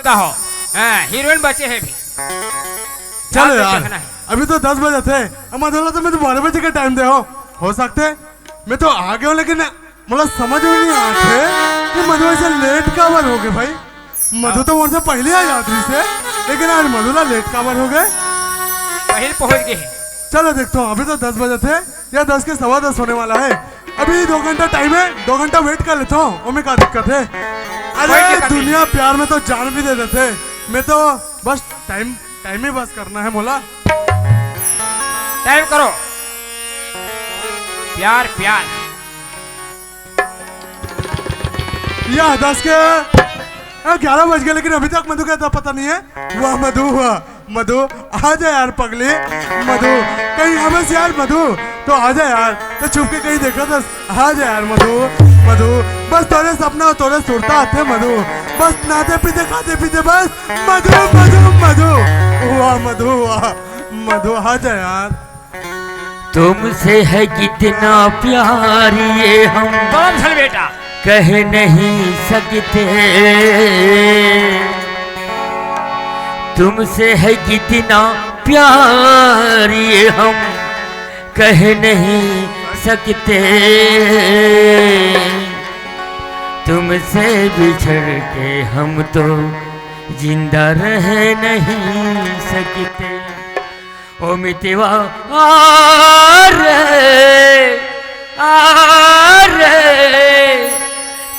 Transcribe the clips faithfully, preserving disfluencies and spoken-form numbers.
कहो, हाँ, हीरोइन बचे हे भी। चलो यार, अभी तो दस बजे थे, अब मधुला तो मैं तो बारह बजे के टाइम दे हो, हो सकथे मैं तो आ गया हूँ, लेकिन मोला समझ में नहीं आथे कि मधु ऐसे लेट काबर हो गए भाई। मधु तो मोर से पहले आ जात रहिस हे, लेकिन आज मधुला लेट काबर हो गए? पहले पहुंच गए। चलो देखता हूँ, अभी तो दस बजे थे या दस के सवा दस होने वाला है, अभी दो घंटा टाइम है, दो घंटा वेट कर लेता हूँ, ओमे का दिक्कत है? अरे दुनिया प्यार में तो जान भी दे देथे, मैं तो बस टाइम, टाइम ही बस करना है मोला। टाइम करो, प्यार प्यार। या दस के, अ, ग्यारह बज गए, लेकिन अभी तक मधु का अता पता नहीं है। वाह मधु, वाह मधु, आ जा यार पगली। मधु, कहीं हमें से यार मधु, तो आ जा यार, तो छुप के कहीं देखा था, आ जा यार मधु। मधु, बस तोरे सपना और तोरे सुरता आथे मधु, बस नाते पीते खाते पीते बस मधु, मधु, मधु। वाह मधु, वाह मधु, आ जा यार। तुमसे है कितना प्यार ये हम कौन सल बेटा? कह नहीं सकते। तुमसे है कितना प्यार ये हम कह नहीं सकते। तुमसे बिछड़ के हम तो जिंदा रह नहीं सकते। ओ मितवा, आ रे, आ रे,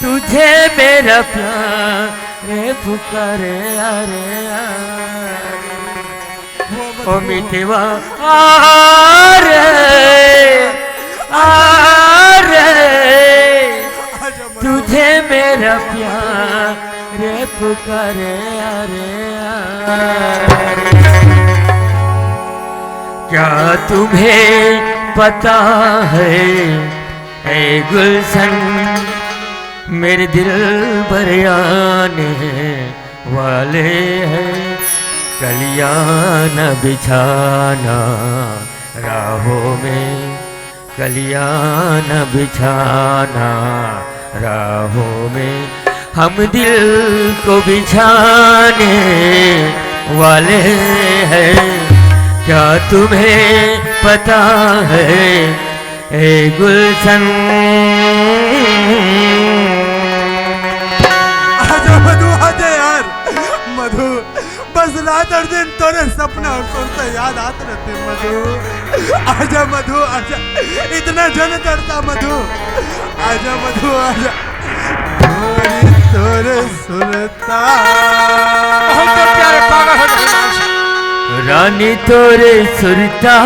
तुझे मेरा प्यार पुकारे, आ रे, आ रे। ओ मितवा, आ रे, आ रे, तुझे मेरा प्यार पुकारे, आ रे, आ रे। क्या तुम्हें पता है, ए गुलशन, मेरे दिलबर आने वाले हैं। कलियां न बिछाना राहों में, कलियां न बिछाना राहों में, हम दिल को बिछाने वाले हैं। क्या तुम्हें पता है, ए गुलशन। आजा मधु, आजा यार। मधु, बस रात और दिन तोरे सपना और सुरता याद आत रहिथे मधु। आजा मधु, आजा। इतना झन तरसा मधु। आजा मधु, आजा। तोरे, तोरे सुरता। बहुत प्यारे पागल हो गए। रानी तोरे सुरता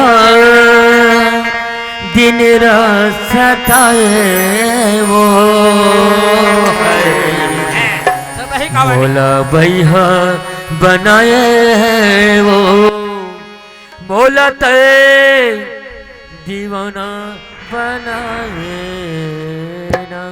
दिन रात सताए वो है। मोला बइहा बनाए वो, मोला तय दीवाना बनाए ना।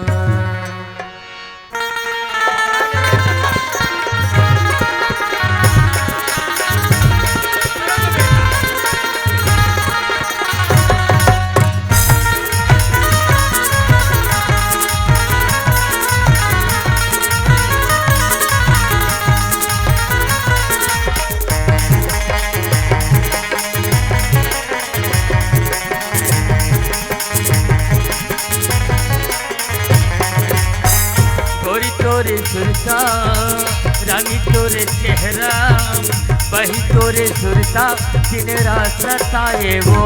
गोरी तोरे सुरता, रानी तोरे चेहरा, बही तोरे सुरता, दिन रात सताए वो।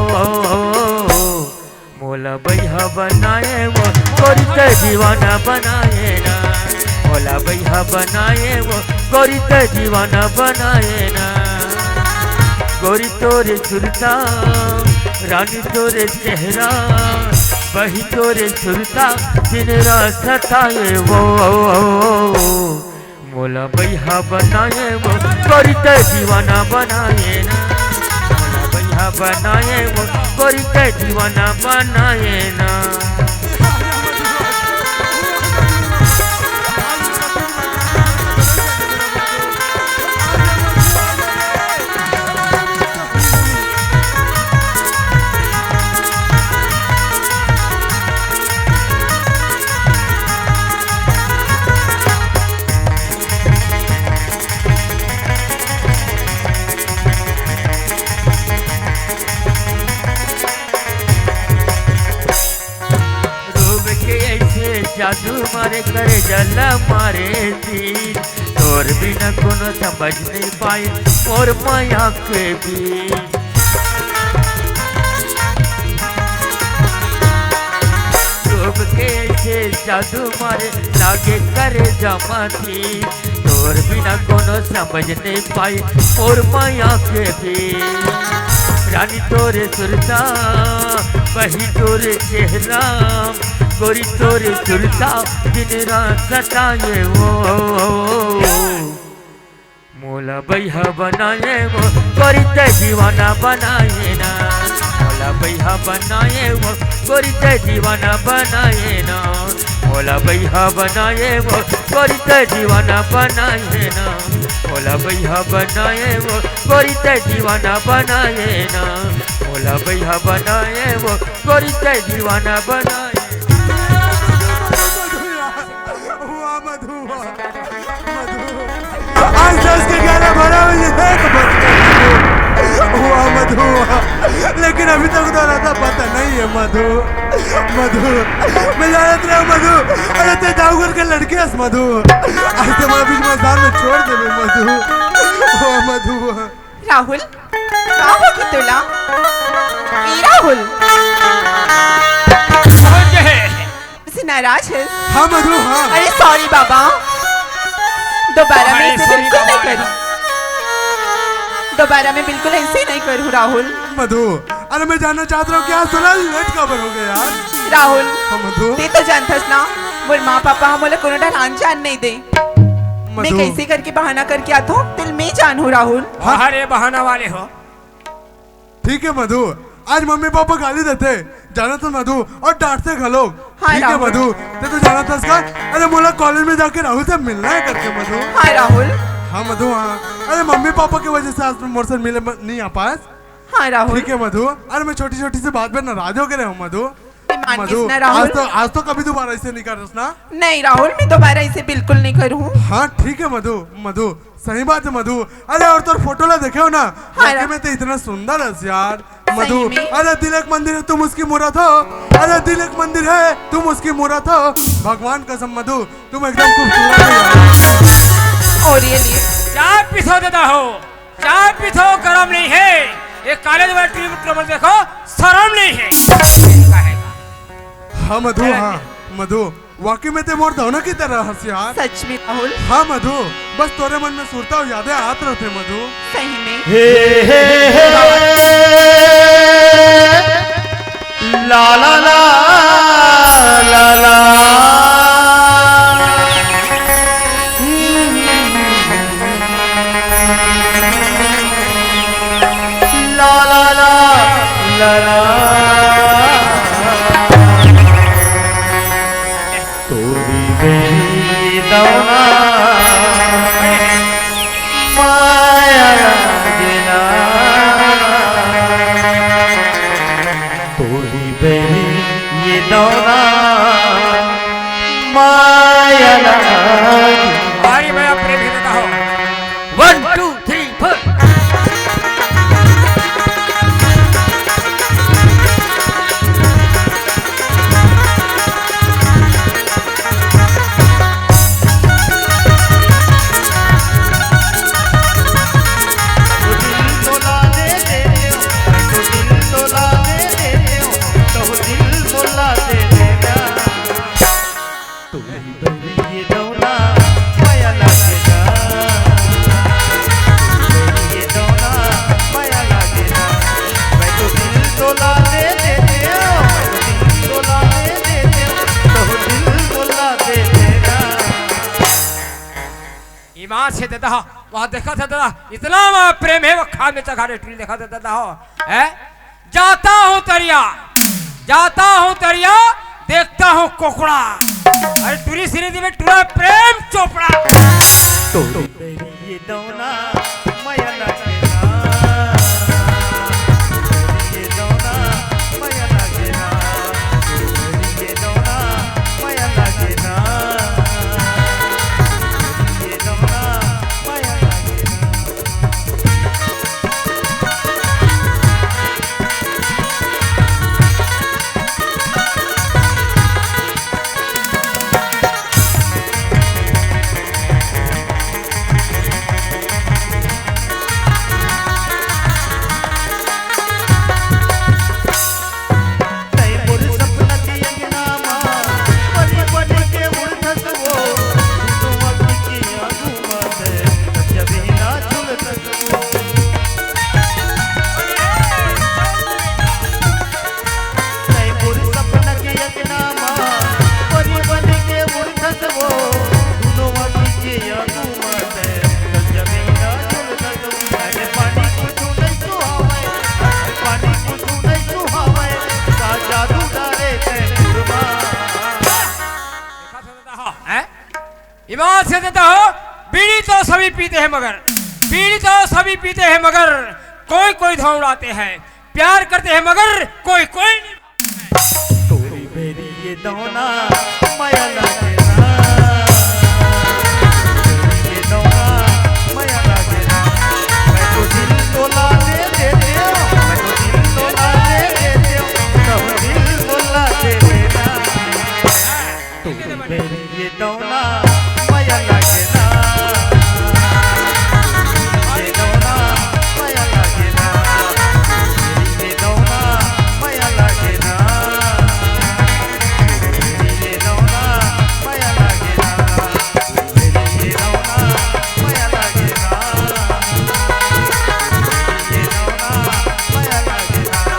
मोला बइहा बनाए वो, गोरी तय दीवाना बनाए ना। मोला बइहा बनाए वो, गोरी तय दीवाना बनाए ना। गोरी तोरे सुरता, रानी तोरे चेहरा, बही तोरे सुरता, दिन रात सताए वो। मोला बइहा बनाए वो, गोरी तय दीवाना बनाए ना। मोला बइहा बनाए वो, गोरी तय दीवाना बनाए ना। जादू मारे करे जला मारे तीर, तोर बिना कोनो समझ नहीं पाए मोर माया के बीच। रूप के ऐसे जादू मारे लागे करे जमाती, तोर बिना कोनो समझ नहीं पाई मोर माया के भी। रानी तोरे सुरता, बही तोरे चेहरा, गोरी तोरे सुरता, दिन रात सताए वो। मोला बैहा बनाए वो, गोरी ते दीवाना बनाए ना। मोला बैहा बनाए वो, गोरी ते दीवाना बनाए ना। मोला बैहा बनाए वो, गोरी ते दीवाना बनाए ना। मोला बैहा बनाए वो, गोरी ते दीवाना बनाए ना। मोला बैहा बनाए वो, गोरी ते दीवाना बनाए। वाह मधु, वाह। मधु, आज दस के ग्यारह बारह बजे एक बज गए। वाह मधु, वाह। लेकिन अभी तक तो राता पता नहीं है मधु। मधु, मैं जानत रहा मधु, अरे ते जाऊगर के लड़के हस मधु। आज ते मैं बीच में जान में छोड़ देबे मधु। वाह मधु, वाह। राहुल, का होगे तोला? ए राहुल, कौन जे हे? से नाराज है? हाँ मधु, हाँ। अरे sorry बाबा, दोबारा मैं अरे ऐसे sorry बिल्कुल बाबा। नहीं करूँ। दोबारा मैं बिल्कुल ऐसे नहीं करूँ राहुल। मधु, अरे मैं जानना चाहत रहा हूँ कि आज तोला late काबर हो गया यार? राहुल, हाँ मधु। ते तो जानथस ना, मोर माँ पापा ह मोला कोनो डहर आन जान नहीं दे। मैं मधु। कैसे करके बहाना करके आथों, तेला मैं जानहूँ राहुल। हाँ। अरे बहाना वाले हो। ठीक है मधु, आज मम्मी पापा गाली देथे, जानथस मधु, और डांटथे घलोक। हाँ, ठीक है राहुल। मधु, ते तो जानथस का, अरे मोला college में जाके राहुल से मिलना है करके मधु। हाँ राहुल। हाँ मधु, हाँ। अरे मम्मी पापा के वजह से आज मोर से मिले म-, नहीं आ पाए। हाँ राहुल। ठीक है मधु, अरे मैं छोटी छोटी सी बात में नाराज हो गए हूँ मधु। मैं मान मधु, गई ना राहुल। आज तो, आज तो कभी दोबारा ऐसे नहीं करस ना। नहीं राहुल, मैं दोबारा ऐसे बिल्कुल नहीं करूँ। हाँ ठीक है मधु, मधु, सही बात है मधु। अरे और तोर फोटो ला देखे हो ना, हाँ वाकई रा- में तो इतना सुंदर है यार। मधु, सही में? अरे दिल एक मंदिर है, तुम उसकी मूरत हो। अरे दिल एक मंदिर है, तुम उसकी मूरत हो। भगवान कसम मधु, तुम एकदम खूबसूरत हो यार। और ये लिए चाय पीसो देता हो, चाय पीसो, गरम नहीं है। ये काले वाला ट्यूब ट्यूब देखो, शर्म नहीं है। हाँ मधु, हाँ मधु, वाकई में ते मोर दौना की तरह हस यार। सच में राहुल। हाँ मधु, बस तोरे मन में सुरता अउ यादें आत रथे मधु। सही में। हे, हे, हे, ला, ला, ला, ला, ला। ला, ला, ला, ला, ला। तोरी बेरी दौना माया लागे ना। तोरी बेरी ये दौना माया लागे। भारी भैया प्रेम ही देता हो। One, two, three, four। तोरी बहिनी ये दौना माया लागे ना। तोरी बहिनी ये दौना माया लागे ना। मैं तो दिल तोला दे देते हो, मैं तो दिल तोला दे देते हो, तो दिल तोला दे देना। ईमान से दादा, वहाँ देखा था दादा, इतना वहाँ प्रेम है, वो खाद में चघा रहे, टुरी देखा था दादा, हो, है? जाता हूँ तरिया, जाता हूँ तरिया, देखता हूँ कोकड़ा। अरे टुरी श्रीदेवी में टुरा प्रेम चोपड़ा। तोरी बहिनी ये दौना माया लागे ना। तोरी बहिनी ये दौना माया लागे ना। तोरी बहिनी ये दौना माया लागे ना। तोरी बहिनी ये दौना माया लागे ना। ईमान से देता हो, बीड़ी तो सभी पीते हैं मगर, बीड़ी तो सभी पीते हैं मगर, कोई कोई धौंड़ाते हैं, प्यार करते हैं मगर कोई कोई नहीं। तोरी बेरी ये दौना माया लागे ना, ये दौना माया लागे ना, मैं तो दिल तोला दे देते हो, मैं तो दिल तोला दे देते हो, तब दिल तोला दे देना। तोरी बेरी ये दौना माया लागे ना, ये दौना माया लागे ना, ये दौना माया लागे ना, ये दौना माया लागे ना, ये दौना माया लागे ना,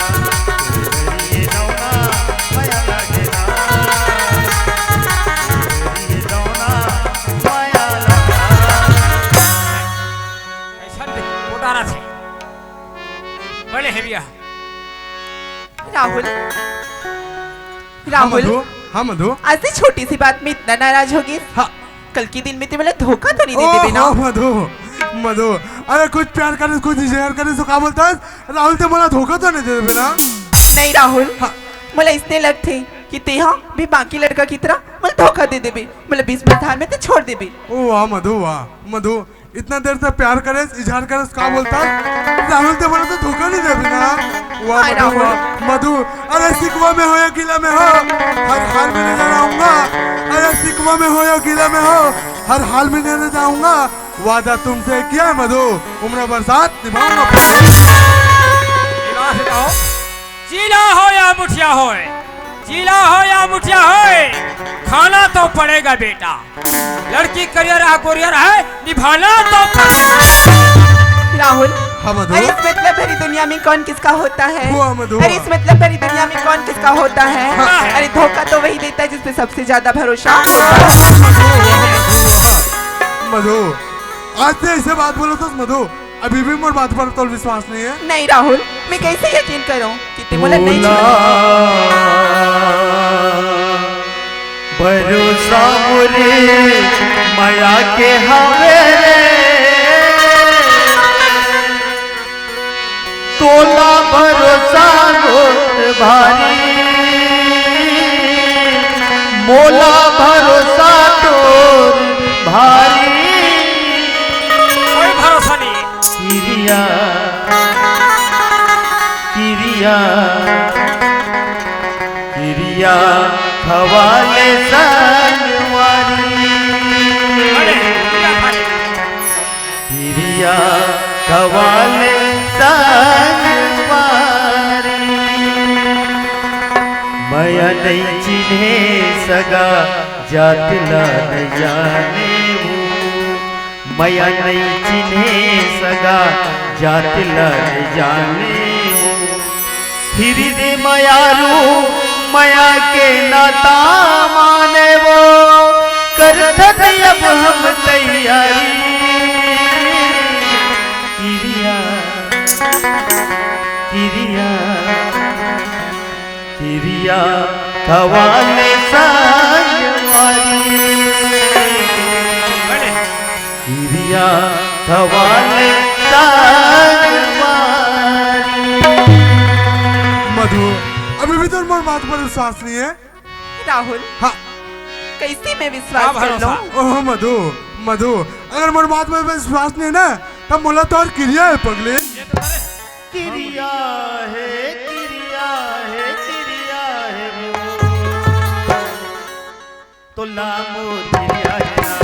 ये दौना माया लागे ना, ये दौना माया लागे ना। कैसन मोटारा थे। बड़े हे भैया। राहुल, हाँ राहुल, मधु, हाँ मधु। आज ये छोटी सी बात में इतना नाराज हो गई? हाँ। कल के दिन में ते मोला धोखा तो नहीं दे ओ, देबे ना? हाँ मधु, मधु। अरे कुछ प्यार करे, कुछ इजहार करे तो का बोलता है? राहुल ते मोला धोखा तो नहीं दे देबे ना? नहीं राहुल, हाँ। मोला इसने लगथे कि ते हा भी बाकी लड़का की तरह मोला धोखा दे देबे, मोला बीच मझधार में ते छोड़ देबे। ओ वाह मधु, वाह मधु, इतना देर से प्यार करे, इजहार करे, का बोलता? राहुल ते मोला तो धोखा नहीं देबे ना? वाह हाँ, मधु, राहुल। वाह मधु। अरे शिकवा में हो या गिला में हो, हर हाल में नजर आऊंगा। अरे शिकवा में हो या गिला में हो, हर हाल में नजर आऊंगा। वादा तुमसे किया है मधु, उम्र बरसात निभाऊंगा। निवास बताओ। चीला हो या मुठिया होय, चीला हो या मुठिया होय, खाना तो पड़ेगा बेटा। लड़की करियर आ कोरियर है, निभाना तो पड़ेगा। राहुल, हाँ, मधु। अरे इस मतलब भरी दुनिया में कौन किसका होता है? हुआ, मधु। अरे इस मतलब भरी दुनिया में कौन किसका होता है? हाँ। अरे धोखा तो वही देता है जिस पे सबसे ज्यादा भरोसा होता है। मधु, आज से ऐसे बात बोलो तो मधु, अभी भी मोर बात पर तोर विश्वास नहीं है? नहीं राहुल, मैं कैसे यकीन करूं कि ते मोला नहीं भरोसा मोरे मया के हवे रे, तोला भरोसा मोर भारी, मोला भरोसा तोर भारी। कोई भरोसा नहीं। किरिया, किरिया, किरिया खवाले संगवारी। अरे, क्या खाले? किरिया खवाले संगवारी। मया नहीं चिन्हे सगा, जात ला न जाने वो। मया नहीं चिन्हे सगा, जात ला न जाने वो। फिर दे मयारू, मया के नाता माने वो। करथत अब हम तैयारी। किरिया, किरिया, किरिया खवाले संगवारी। किरिया खवाले संगवारी। मधु, अभी भी तोर मोर बात पर विश्वास नहीं है? राहुल, हाँ। कैसे मैं विश्वास कर लूं? ओह मधु, मधु, अगर मोर बात में विश्वास नहीं है ना, तब मोला तोर किरिया है पगली। किरिया हे, किरिया हे, किरिया हे वो। तोला मोर किरिया हे ना,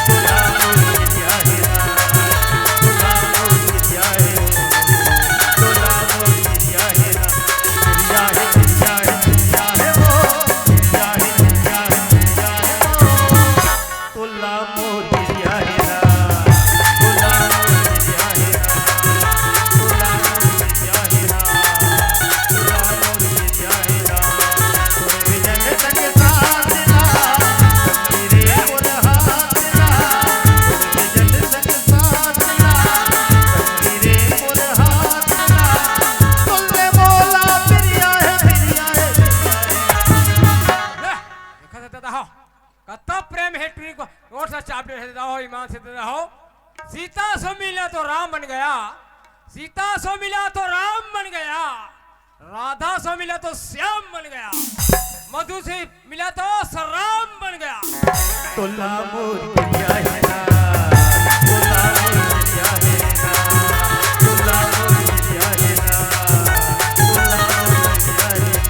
तोला मोर किरिया हे ना, तोला मोर किरिया हे वो। तोला मोर किरिया हे ना, किरिया हे, किरिया हे, किरिया हे वो। किरिया हे, किरिया हे, किरिया हे वो। तोला मोर किरिया हे ना, तोला मोर किरिया हे ना, तोला मोर किरिया हे ना, तोला मोर किरिया हे ना, तोर बिना संग साथ ना, मेरे तो राम बन गया, सीता सो मिला तो राम बन गया, राधा सो मिला तो श्याम बन गया, मधु से मिला तो राम बन गया। तोला मोर पिया हे ना, तोला मोर पिया हे ना, तोला मोर पिया हे ना, तोला मोर पिया हे ना।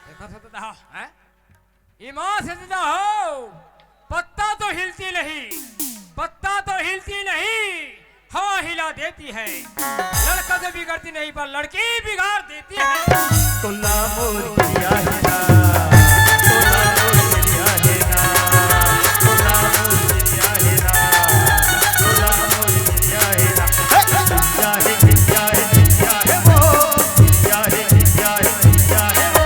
देखा था तो दहा, हैं? ईमान से जिंदा हो, पत्ता तो हिलती नहीं, पत्ता तो हिलती नहीं, हवा हिला देती है। लड़का तो बिगड़ती नहीं, पर लड़की बिगाड़ देती है। तोला मोर पिया हे ना, तोला मोर पिया हे ना, तोला मोर पिया हे ना, तोला मोर पिया हे ना। हे, हे, पिया हे, पिया हे, पिया हे वो, पिया हे, पिया हे, पिया हे वो।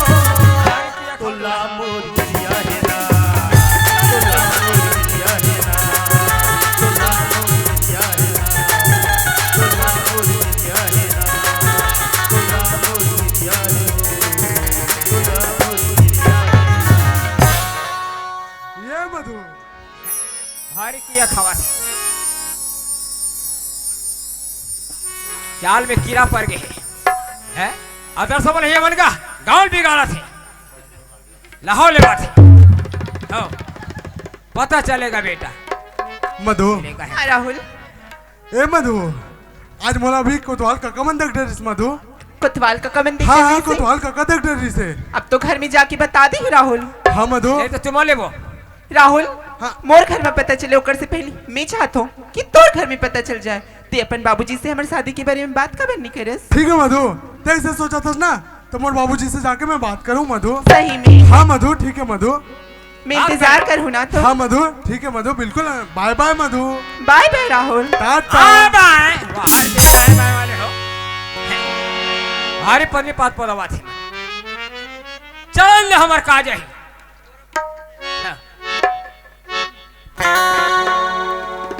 तोला मोर पिया हे ना, तोला मोर पिया हे ना, तोला मोर पिया हे ना, तोला मोर पिया हे ना, तोला मोर पिया हे ना, तोला मोर पिया हे ना। ये मधु। भारी किया खावा थे। चाल में कीड़ा पड़ गए हे। हैं? अदर सब नहीं मन का गाँव बिगाड़ा थे। लाहौर ले बात है। हाँ। पता चलेगा बेटा। मधु। चलेगा है। हाँ, राहुल। ए मधु, आज मोला अभी कोतवाल काका मन देख डरिस मधु। कोतवाल काका मन देख हाँ, हाँ, डरिस हे? कोतवाल काका देख डरिस हे। अब तो घर में जाके बता दे राहुल। हाँ मधु। नहीं तो तुम लेबो। राहुल, हाँ। मोर घर में पता चले ओकर से पहले मैं चाहत हूँ कि तोर घर में पता चल जाए। ते अपन बाबूजी से हमर शादी के बारे में बात काबर नहीं करस? ठीक है मधु, ते ऐसे सोचा था ना, तो मोर बाबूजी से जाके मैं बात करूँ मधु। सही में? हाँ मधु, ठीक है मधु। मैं इंतजार करहूँ ना तो। हाँ मधु, ठीक है मधु, बिल्कुल। बाय बाय मधु। बाय बाय राहुल। टाटा। बाय बाय। वाह, बाय बाय वाले हो। अरे पन्नी पात पलवा थे। चल हमर काज है। हाँ।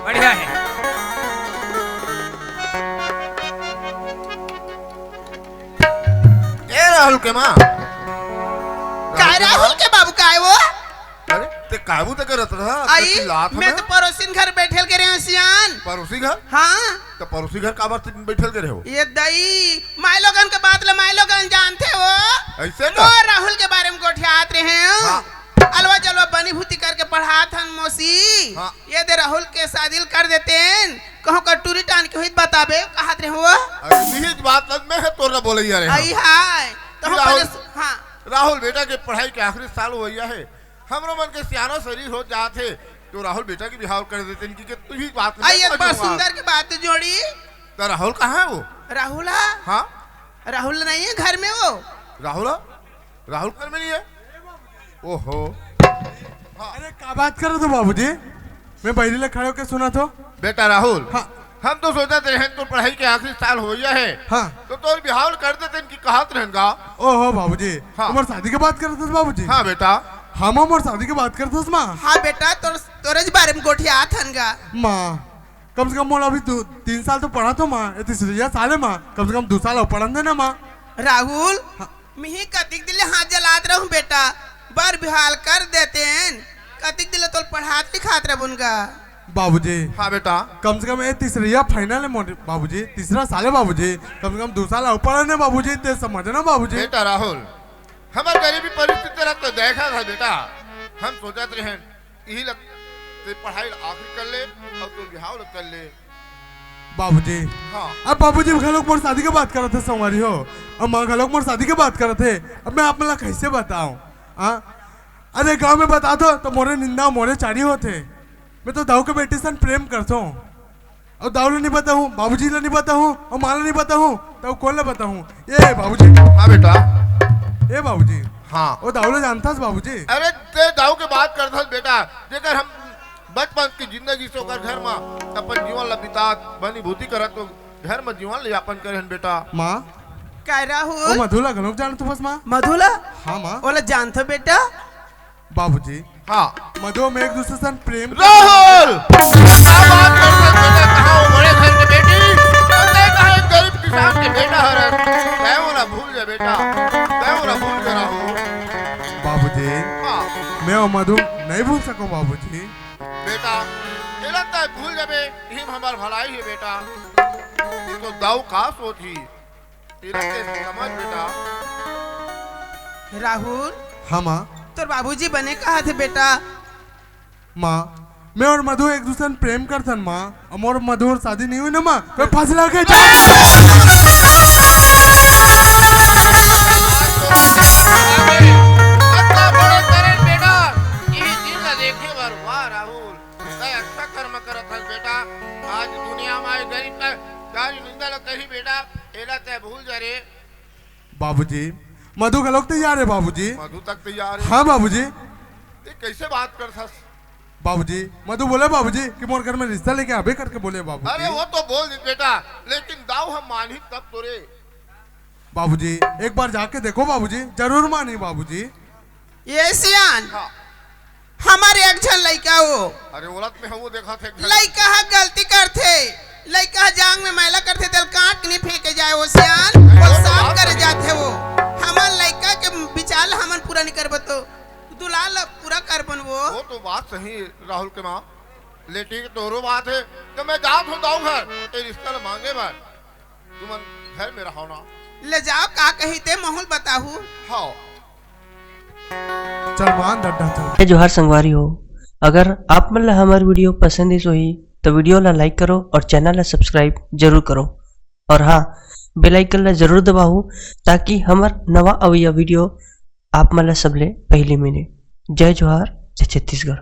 बढ़िया है। ए राहुल के माँ। काय राहुल के बाबू, काय वो? अरे, ते काबू ते करत रहा, अरे आई, चिल्लात मैं हमें। तो पड़ोसिन घर बैठल के रहे हूँ सियान। पड़ोसी घर? हाँ। तो पड़ोसी घर काबर ते बैठल के रहे हो? ये दई, माय लोगन के बात ले माय लोगन जानते हो। ऐसे का? मोर राहुल के बारे में गोठियात रहे हूँ। हाँ। अलवा जलवा बनी भूती करके पढ़ात हन मौसी। हाँ। ये दे राहुल के शादी ल कर देतेन, कहूँ का टूरी टान के हुई बताबे, कहत रहे हो। अरे निहित बात लग में है, तोर ना बोलैया रहे। आई हाय, तो हम राहुल, पहले सु-, हाँ। राहुल बेटा के पढ़ाई के आखिरी साल होइया है, हमरो मन के सियाना शरीर हो जात है, तो राहुल बेटा के बिहाव कर देतेन कि, कि तू ही बात आई, एक बार सुंदर के बात जोड़ी। तो राहुल कहाँ है वो? राहुल है? हाँ? राहुल नहीं है घर में वो। राहुल है? राहुल घर में नहीं है? ओहो। अरे, का बात करत हो बाबूजी? मैं बहिरी ले खड़े होके सुनत हो। बेटा राहुल, हाँ। हम तो सोचत रहेन तोर पढ़ाई के आखिरी साल होइया है। हाँ। तो तोर बिहाव कर देतेन कि कहत रहेन गा। ओहो बाबूजी, हाँ। तुम्हार शादी के बात करत हो बाबूजी? हाँ बेटा। हाँ माँ, मोर शादी के बात करत हो माँ। हाँ बेटा, तोर, तोरे बारे में गोठियात हन गा। माँ, कम से कम मोला अभी दू, तीन साल तो पढ़ा तो माँ, ये तीसरा साल है माँ, कम से कम दो साल और पढ़न देना माँ। राहुल, हाँ। मिही कतिक दिन ले हाथ जलात रहूं बेटा, बर बिहाव कर देतेन, कतिक दिन ले तोल पढ़ात लिखात रहबुन गा। बाबूजी। हाँ बेटा। कम से कम ये तीसरा final है मोर बाबूजी, तीसरा साल है बाबूजी, कम से कम दो साल और पढ़न है बाबूजी, ते समझना बाबूजी। बेटा राहुल, हमर गरीबी परिस्थिति ला तो देखा था बेटा, हम सोचत रहेन यही लग ते पढ़ाई ला आखिरी कर ले, अउ तोर बिहाव ला कर ले। बाबूजी। हाँ। अब बाबूजी घलोक मोर शादी के बात करत हे संगवारी हो, अब माँ घलोक मोर शादी के बात करत हे, अब मैं आप मन ला कइसे बताओं? हाँ? अरे गाँव में बता दो तो मोरे निंदा मोरे चारी होथे। मैं तो दाऊ के बेटी सन प्रेम करथों। अउ दाऊ ला नहीं बताहूँ, बाबूजी ला नहीं बताहूँ, अउ माँ ला नहीं बताहूँ, त कोन ला बताहूँ? ए बाबूजी। हाँ बेटा। ए बाबूजी। हाँ। ओ दाऊ ला जानथस बाबूजी? अरे ते दाऊ के बात करथस बेटा, जेकर हम बचपन की जिंदगी से ओकर घर म अपन जीवन ला बितात, बनी भूती करत तो घर म जीवन ला यापन करे हन बेटा। माँ। का ओ राहुल? मधु ला घलोक जानत हस माँ? मधु ला? हाँ माँ। ओला जानथो बेटा? बाबूजी। हाँ। मधु, मैं एक दूसरे सन प्रेम राहुल! का बात करथस बेटा? कहाँ वो बड़े घर के बेटी? अउ ते कहाँ एक गरीब किसान के बेटा हरस? तैं ओला भूल जा बेटा, तैं ओला भूल जा राहुल। बाबूजी। हाँ। मैं वो मधु नहीं भूल सकों बाबूजी। बेटा, एला तैं भूल जाबे, इही म हमर भलाई हे बेटा। ये तो दाऊ का सोचही। एला ते समझ बेटा। राहुल। हाँ माँ। तोर बाबूजी बने कहत हे बेटा। माँ, मैं अउ मधु एक दूसरे सन प्रेम करथन माँ। अउ मोर मधु अउ शादी नहीं होय ना माँ, मैं फांसी लगा के अतना बड़े करे बेटा, इही दिन ला देखे बर, वाह राहुल। तैं अच्छा कर्म करत हस बेटा। आज दुनिया म आए गरीब का गारी निंदा ल करही बेटा, एला तैं भूल जा रे। बाबूजी, मधु घलोक तैयार हे बाबूजी। मधु तक तैयार हे? हाँ बाबूजी। ये कइसे बात करत हस? बाबूजी, मधु बोले बाबूजी कि मोर घर में रिश्ता लेके आबे करके बोले बाबूजी। अरे वो तो बोल दे बेटा, लेकिन दाऊ हम मानही तब तो रे। बाबूजी, एक बार जाके देखो बाबूजी, जरूर मानही बाबूजी। ए सियान, हाँ। हमर एक झन लइका हो। अरे ओला त मैं हूँ देखत हे एक झन। लइका ह गलती करथे, लइका ह जांग में मैला करथे, तेला काट के नहीं फेंके जाए ओ सियान, नहीं, ओला वो तो साफ बात करे सही हे। जाथे वो। हमर लइका के विचार ला हमन पूरा नहीं करबो तो दुलार ला पूरा करबन वो। वो तो बात सही हे राहुल के माँ, लेकिन तोरो बात हे, त मैं जात हूँ दाऊ घर, ए रिश्ता ला मांगे बर। तुमन घर में रहो ना। ले जाओ, का कही ते महूँ ल बताहूँ। हाँ। चल मान डड्डा चल। जय जोहार संगवारी हो, अगर आप मन ला हमर video पसंद आइस होही, तो video ला like करो और channel ला subscribe जरूर करो। और हाँ, bell icon ला जरूर दबाहू, ताकि हमर नवा अवइया video आप मन ला सबले पहिली मिले। जय जोहार, जय छत्तीसगढ़।